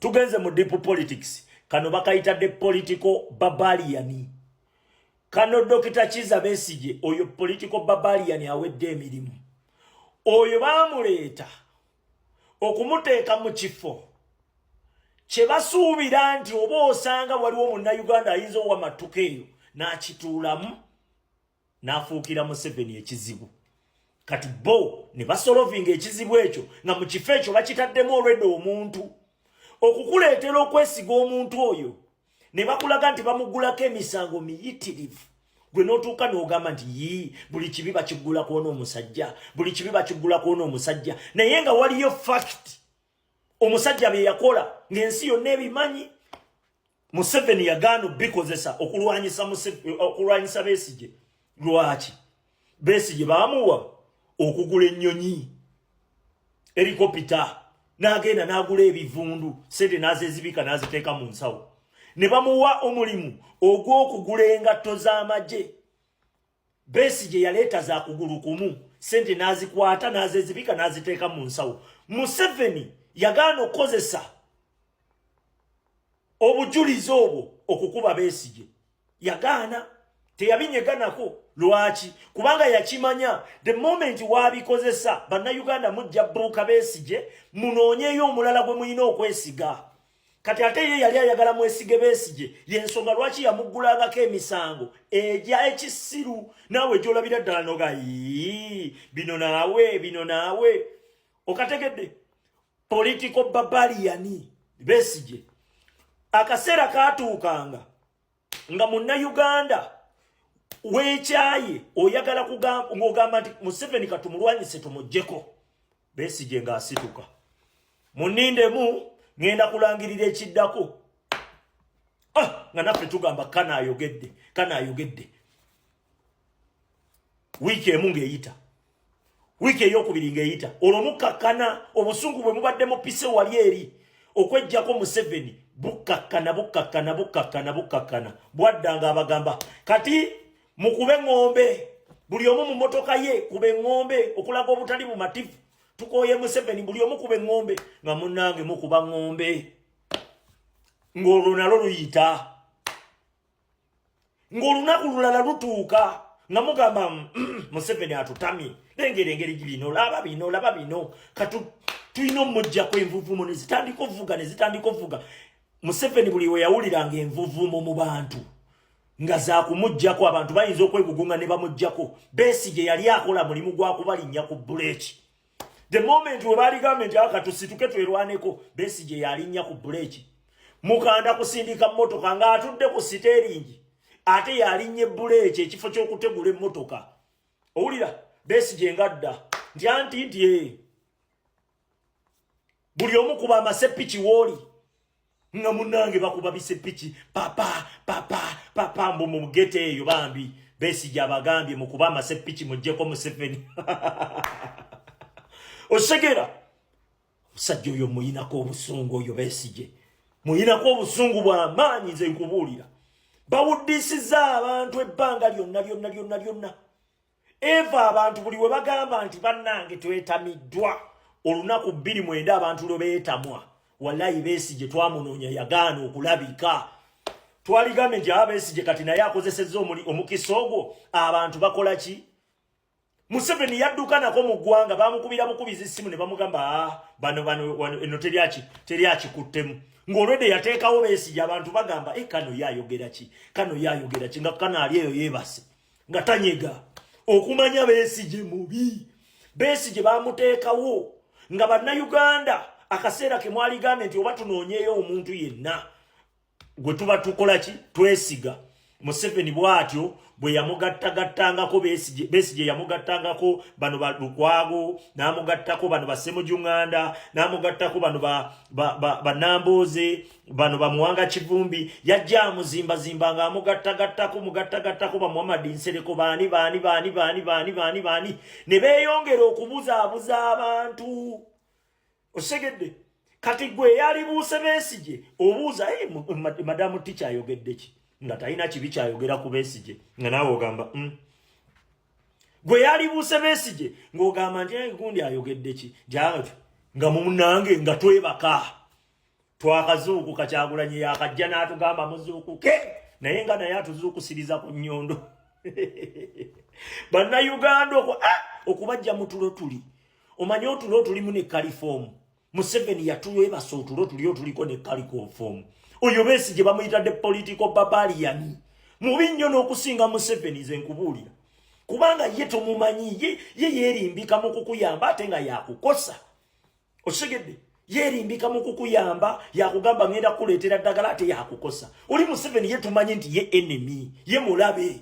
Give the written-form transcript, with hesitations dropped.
Tugenze mu deep politics. Kano bakayita the political barbarian. Kano Dokita Kiza Besigye, oyo political barbarian awedde emirimu. Oyo baamuleeta okumuteeka mu kifo kye basuubira nti oba osanga waliwo Munnayuganda ayinza owamatuka eyo n'akituulamu n'afuukira Museveni ekizibu. Kati bo ne basolovinga ekizibu ekyo nga mu kifo ekyo bakitaddemu olwedde omuntu okukuleetera okwesiga omuntu oyo, ne bakulaga nti bamugulako emisango miyitirivu, gwe n'otuuka n'ogamba nti, "Yii, buli kibi bakigulako ono omusajja, buli kibi bakigulako ono omusajja." Naye nga waliyo fact omusajja bye yakola ng'ensi yonna ebimanyi. Museveni yagaana obikozesa okulwanyisa Besigye. Lwaki Besigye baamuwa okugula ennyonyi, helicopter, n'agenda n'agula ebivundu, sente n'azezibika n'aziteeka mu nsawo, ne bamuwa omulimu ogw'okugula engatto z'amagye? Besigye yaleeta za kugulu kumu, sente n'azikwata n'azezibika n'aziteeka mu nsawo. Museveni yagaana okukozesa obujulizi obwo okukuba Besigye. Yagaana, teyabinyeganako. Lwaki? Kubanga yakimanya the moment wabikozesa, Bannayuganda mujja buuka Besigye, munoonyeyo omulala gwe mulina okwesiga. Kati ate ye yali ayagala mwesige Besigye, yensonga lwaki yamuggulangako emisango egya ekisiru. Naawe gyolabira ddala noga, "Yii, bino naawe, bino naawe." Okategedde? Political barbarian Besigye. Akaseera katuukanga nga Munnayuganda weekyaye oyagala ng'ogamba nti Museveni katumulwanyise tumuggyeko, Besigye ng'asituka, "Munindemu, ŋŋenda kulangirira ekiddako." Ah, nga naffe tugamba, "Kanaayogedde, kanaayogedde." Wiiki emu ng'eyita, wiiki eyokubiri ng'eyita, olwo mukakkana obusungu bwe mubadde mupise wali eri okwejjako Museveni, bukkakkana, bukkakkana, bukkakkana, bukkakkana. Bwadda nga abagamba, "Kati mukube ŋŋombe, buli omu mu motoka ye kuba eŋŋombe okulaga obutali bumativu. Tukooye Museveni, buli omu kuba eŋŋombe." Nga munnange mukuba ŋŋombe, ng'olwo nalwo luyita, ng'olunaku lulala lutuuka nga mugamba, "Museveni atutamye, lengera engeri bino, laba bino, laba bino, katu tulina omujjako." Envuvumo ne zitandika ovuga, ne zitandika ovuga. Museveni buli we yawuliranga envuvumo mu bantu nga zakumuggyako, abantu bayinza okwegugunga ne bamuggyako, Besigye yali akola mulimu gwa kubalinnya ku buleeki. The moment we baligambye nti, "Aka tusituke twerwaneko," Besigye yalinnya ku buleeki. Mukanda kusindika mmotoka ng'atudde ku steering, ate yalinnya ebbuleeki ekifo ky'okutegula emmotoka. Owulira Besigye ngadda nti anti nti, "Eh, buli omu kuba amasepiki wooli." Nga munnange bakuba bisepiki, papa papa papa, mbu mu ghetto eyo bambi Besigye abagambye mukuba amasepiki muggyeko Museveni. Osegera omusajja oyo muyinako obusungu, oyo Besigye muyinako obusungu bw'amaanyi. Nze nkubuulira, bawuddisiza abantu ebbanga lyonna lyonna lyonna lyonna. Eva abantu buli we bagamba nti, "Bannange, twetamiddwa," olunaku 29 abantu lwe beetamwa, wallayi Besigye twamunoonya, yagaana okulabika. Twaligambye nti aba Besigye kati naye akozesezza omukisa ogwo. Abantu bakola ki? Museveni yadduka nako mu ggwanga, bamukubira bukubizi ssimu ne bamugamba, "Ah, bano bano wano eno teryaki teryakikuttemu." Ng'olwedde yateekawo Besigye. Abantu bagamba, "E, kano ye ayogera ki? Kano ye ayogera ki?" Nga kano ali eyo yeebase nga tanyega okumanya Besigye mubi. Besigye bamuteekawo nga Bannayuganda akaseera ke mwaligambye nti oba tunoonyeeyo omuntu yenna gwe tuba tukola ki, twesiga. Museveni bw'atyo bwe yamugattagattangako Besigye. Besigye yamugattangako bano ba Lukwago, n'amugattako bano ba Ssemujju Nganda, n'amugattako bano ba Nambooze, bano ba Muwanga Kivumbi. Yajja amuzimbazimba ng'amugattagattako, mugattagattako ba Muhammad Nsereko, baani baani baani baani baani baani baani, ne beeyongera okubuzaabuza abantu. Osegedde? Kati gwe eyalibuuse Besigye obuuza, "Hey, madamu ti kyayogedde ki?" Nga talina kibi kyayogera ku Besigye, nga naawe ogamba. Gwe yalibuuse Besigye ng'ogamba nti, "Hey, gundi ayogedde ki?" Nga munange nga twebaka. Twakazuukuka, Kyagulanyi yakajja n'atugamba muzuukuke, naye nga naye atuzuukusiriza ku nnyondo. Bannayuganda okubajja mu tulo tuli, omanye otulo tulimu ne chloroform. Museveni yatulwebasa otulo tuli otuliko ne chloroform. Oyo Besigye bamuyita the political barbarian, mubi nnyo n'okusinga Museveni. Ze nkubuulira, kubanga ye tomumanyi. Ye yeerimbika mu kukuyamba ate nga yakukosa. Okitegedde? Yeerimbika mu kukuyamba, yakugamba ngenda kukuleetera ddagala, ate yakukosa. Oli Museveni ye tumanyi nti ye enemy, ye mulabe.